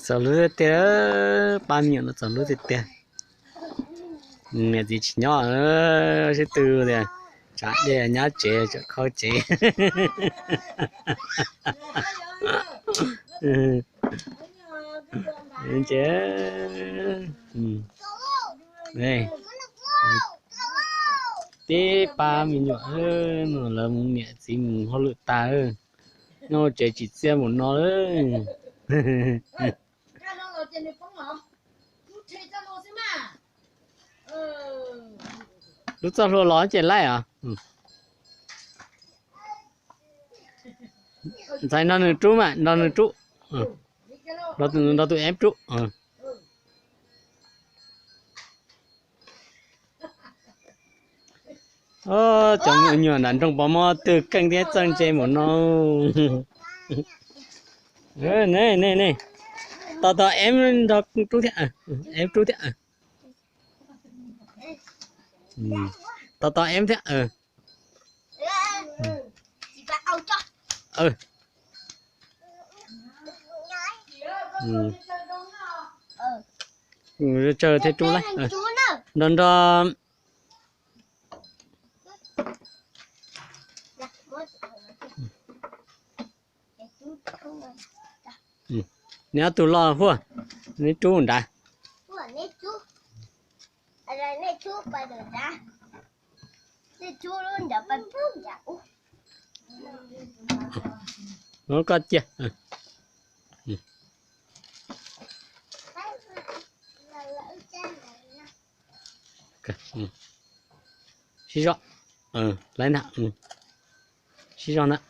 Txaus hlub tiag tiag, pab me nyuam no txaus hlub tiag tiag. Niam txiv tsis nyob, sib tw tias tsav dej nyob tsev, tseem khaub tsev. Ces tib pab me nyuam, lawv mus niam txiv mus hauj lwm tas, nyob tsev tsis txiaj mus no. Lub txoj hlua los ces laij os. Ntxhais nrog nws rub mas, nrog nws rub. Nrog tus em rub. Cov me nyuam nram nroog Pov Mov twg keej thiab txawj ntse npaum no. Ne, ne, tos tos em nrog rub thiab, em rub thiab. Tos tos em thiab. Tsawg thiab rub lawm. Nrog nrog. Neb ob tug los huaj, neb rub nrad. Muab koj cia. Sib zog, laib ntag. Sib zog ntag.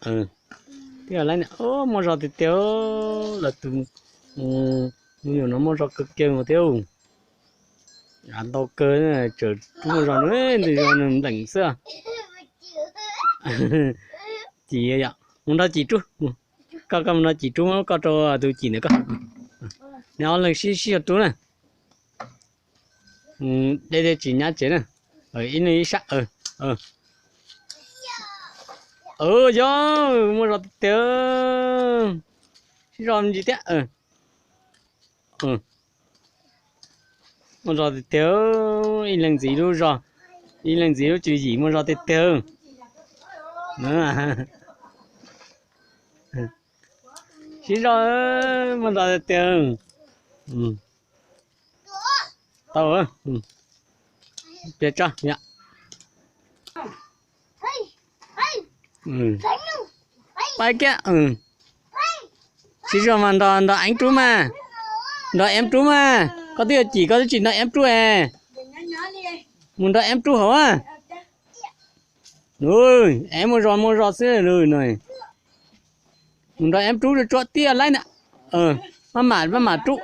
Twb yog laib ntag. Muaj zog tiag tiag, lawv tus me nyuam no muaj zog kawg kiag thiab. Av ntau kawg, tseem rub muaj zog, ntws zog nws npleem xwb. Cim yom, mus nrog Cim rub. Koj, koj mus nrog Cim rub, muab koj rau tus Cim ntawm koj. Neb ob leeg sib sib zog rub na. Deb deb tsis nyab tsev na. Ib leeg ib sab. Yog, muaj zog tiag tiag. Sib zog me ntsis thiab. Muaj zog tiag tiag, ib leeg ntxiv lub zog, ib leeg ntxiv lub tswv yim, muaj zog tiag tiag. Sib zog, muaj zog tiag tiag. Tau, piav tso. Pab kiag. Sib zog mas nrog, nrog Eeb rub mas. Nrog Eeb rub mas. Koj twb yog Cim koj twb tsis nrog Eeb rub es. Mus nrog Eeb rub hauv. Eeb muaj zog muaj zog xwb no. Mus nrog Eeb rub tsuab tiaj laib na. Maj mam, maj mam rub.